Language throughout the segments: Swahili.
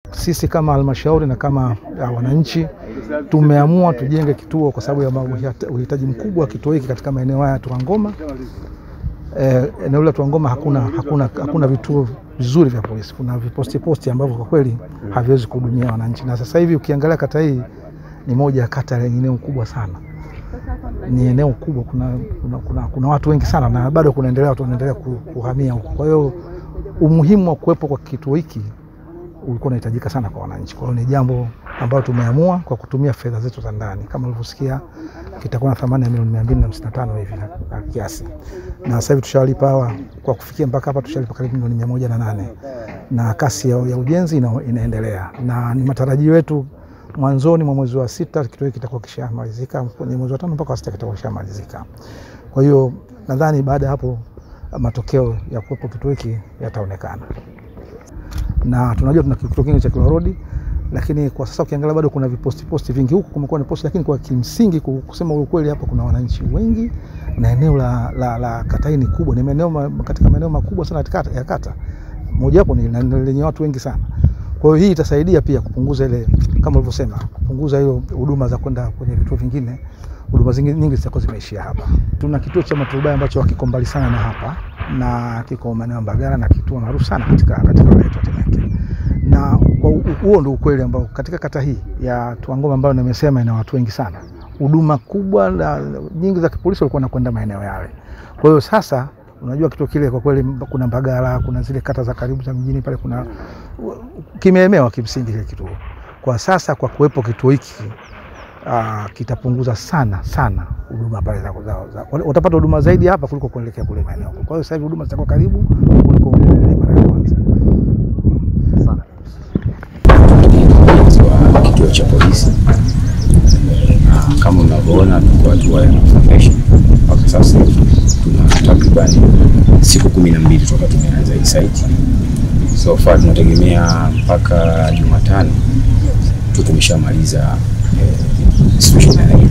Sisi kama halmashauri na kama wananchi tumeamua tujenge kituo kwa sababu ya uhitaji mkubwa wa kituo hiki katika maeneo haya ya Toangoma. Eneo la Toangoma hakuna vituo vizuri vya polisi. Kuna viposti posti ambavyo kwa kweli haviwezi kuhudumia wananchi. Na sasa hivi ukiangalia kata hii ni moja ya kata yenye eneo kubwa sana. Ni eneo kubwa, kuna watu wengi sana na bado kunaendelea watu wanaendelea kuhamia huko. Kwa hiyo umuhimu wa kuwepo kwa kituo hiki ulikuwa unahitajika sana kwa wananchi. Kwa hiyo ni jambo ambalo tumeamua kwa kutumia fedha zetu za ndani. Kama ulivyosikia kitakuwa na thamani ya milioni 255 hivi na kiasi. Na sasa hivi tushalipa hawa, kwa kufikia mpaka hapa tushalipa karibu milioni 108. Na kasi ya ujenzi inaendelea. Na ni matarajio yetu mwanzoni mwa mwezi wa 6 kituo hiki kitakuwa kishamalizika, kwenye mwezi wa 5 mpaka wa 6 kitakuwa kishamalizika. Kwa hiyo nadhani baada ya hapo matokeo ya kuwepo kituo hiki yataonekana. Na tunajua tuna kituo kingi cha Kilwa Road, lakini kwa sasa ukiangalia bado kuna viposti posti vingi huku, kumekuwa ni posti, lakini kwa kimsingi kusema ukweli hapa kuna wananchi wengi na eneo la kata hii ni kubwa, ni maeneo katika maeneo makubwa sana katika ya kata. Moja wapo ni lenye watu wengi sana. Kwa hiyo hii itasaidia pia kupunguza ile, kama ulivyosema, kupunguza hiyo huduma za kwenda kwenye vituo vingine. Huduma zingine nyingi zitakuwa zimeishia hapa. Tuna kituo cha maturubai ambacho hakiko mbali sana na hapa na kiko maeneo ya Mbagala na kituo maarufu sana katika wilaya yetu ya Temeke. Na kwa huo ndio ukweli ambao katika kata hii ya Toangoma ambayo nimesema ina watu wengi sana, huduma kubwa na nyingi za kipolisi walikuwa wanakwenda maeneo yale. Kwa hiyo sasa unajua kituo kile kwa kweli kuna Mbagala, kuna zile kata za karibu za mjini pale, kuna kimeemewa kimsingi kile kituo. Kwa sasa kwa kuwepo kituo hiki kitapunguza sana sana huduma pale za utapata huduma zaidi hapa kuliko kuelekea kule maeneo. Kwa hiyo sasa hivi huduma zitakuwa karibu kuliko mara ya kwanza. Wa kituo cha polisi kama unavyoona tuko hatua ya foundation. Kwa sasa tuna takriban siku 12 toka tumeanza hii site. So far tunategemea mpaka Jumatano tu tumeshamaliza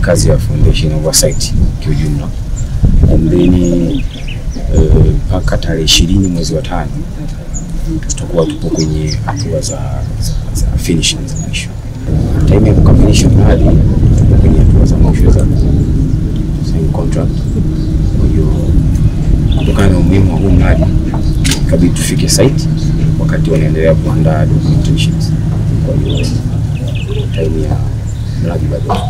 kazi ya foundation oversight kiujumla. And then mpaka tarehe 20 mwezi wa 5 tutakuwa tupo kwenye hatua za finishing za mwisho. Time ya kukamilisha mradi tupo kwenye hatua za mwisho za sign contract. Kwa hiyo kutokana na umuhimu wa huu mradi ikabidi tufike site wakati wanaendelea kuandaa documentations. Kwa hiyo time ya mradi bado